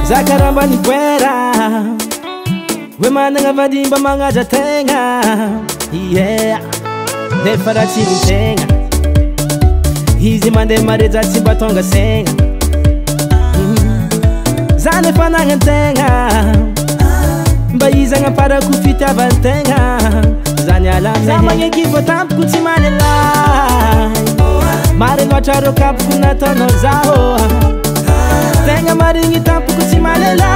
Zakaramba ny poera hoe managna vady mba magnaja tegna. Yeah, nefa raha tsy mitegna izy mandeha mareja tsy mba tonga saigna. Za nefa nagnantegna mba izy agnamparako fitiavan-tegna. Za niala za magneky fô tampoko tsy malelay. Mary loatra reo kapoko nataonao zaho. Tegna marigny tampoko tsy malelay.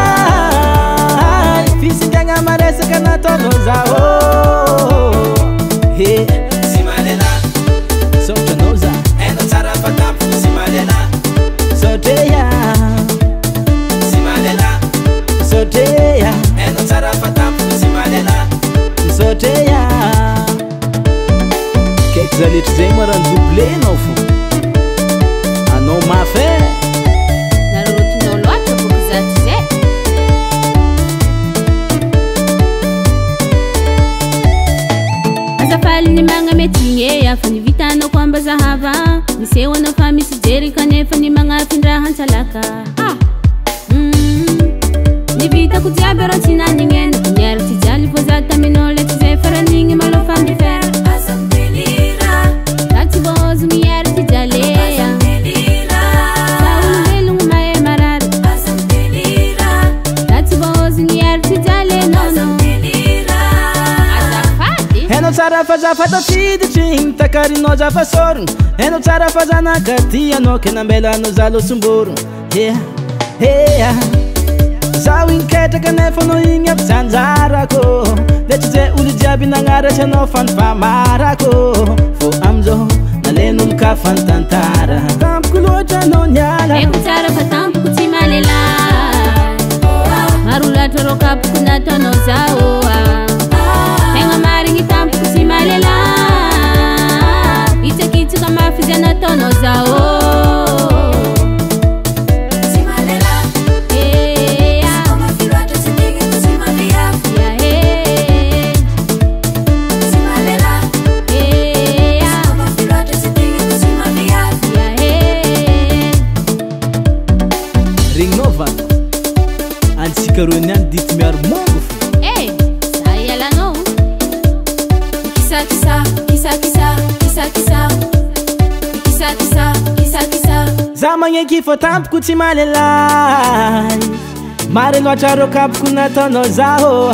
Fisingagna maresaka nataonao zaho. He, tsy malelay. Saotra anao za, hainao tsara fa tampoko tsy malelay. Saotra ya, tsy malelay. Saotra ya, hainao tsara fa tampoko tsy malelay. Saotra ya. Kaiky za letry zegny ma raha nidoblenao fô. Anao mafy e. Narotinao loatra bôka za ty zay. Azafaly ny magnametigny e, fa ny vitanao koa mba zahava. Miseho anao fa misy jery kanefa ny magnafin-draha antsalaka. Ny vitako jiaby rô tsy nanignena. Niary tsy jialy fô za taminao le tsy zay faran'igny malôha fa mifera. Aza midelira. Za tsy voaozogno miary ty jalea. Aza midelira. Za olombelogno mahay marary. Aza midelira. Za tsy voaozogno miary ty jale Aza nono. midelira. Azafady. Hainao tsara fa za fa tafiditry takarinao za fa sorogno. Hainao tsara fa zanaka ty anao ke nambelanao za losomborogno. Yeah, yeah. Zaho igny ketraka nefa anao igny aby tsy anjarako. De tsy zay olo jiaby nagnaratsy anao fa nifamarako. Fô amizao nalain'olo kafa ny tantara. Tampoko loatra anao niala. Haiko tsara fa tampoko tsy malelay. Maro loatra rô kapoko nataonao zaho. Tegna marigny tampoko tsy malelay. Hitsakitsaka mafy zay nataonao zaho. Tsy malelay. Eh, Tsy mafy loatra tsy tigniko tsy maviavy. ya, eh, Tsy malelay. eh, Tsy mafy loatra tsy tigniko tsy maviavy. ya, eh. Regninao va? Antsika roa niany dity miaro mongo fô. Eh, za ialanao. Kisa kisa kisa kisa kisa kisa kisa kisa kisa kisa. Za magneky fô tampoko tsy malelay. Mary loatra reo kapoko nataonao zaho.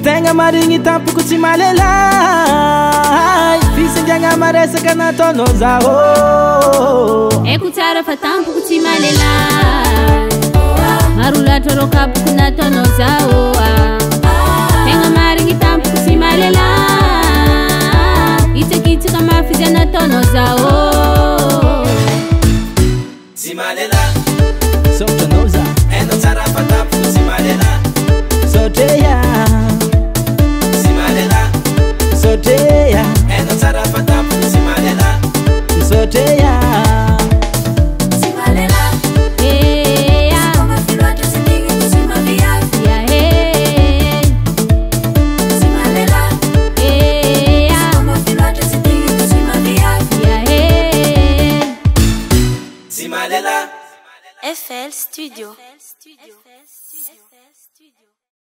Tegna marigny tampoko tsy malelay. Fisingagna maresaka nataonao zaho. Haiko tsara fa tampoko tsy malelay. Maro loatra reo kapoko nataonao zaho. Tegna marigny tampoko tsy malelay. Hitsakitsaka mafy zay nataonao zaho. Tsy malelay. Saotra anao za, hainao tsara fa tampoko tsy malelay. Saotra ya, tsy malelay. Saotra ya, hainao tsara fa tampoko tsy malelay. Saotra ya. Tsy malelay. Eh, Tsy mafy loatra tsy tigniko tsy maviavy. ya, eh, Tsy malelay. eh, Tsy mafy loatra tsy tigniko tsy maviavy. ya, eh. Tsy malelay. FL Studio.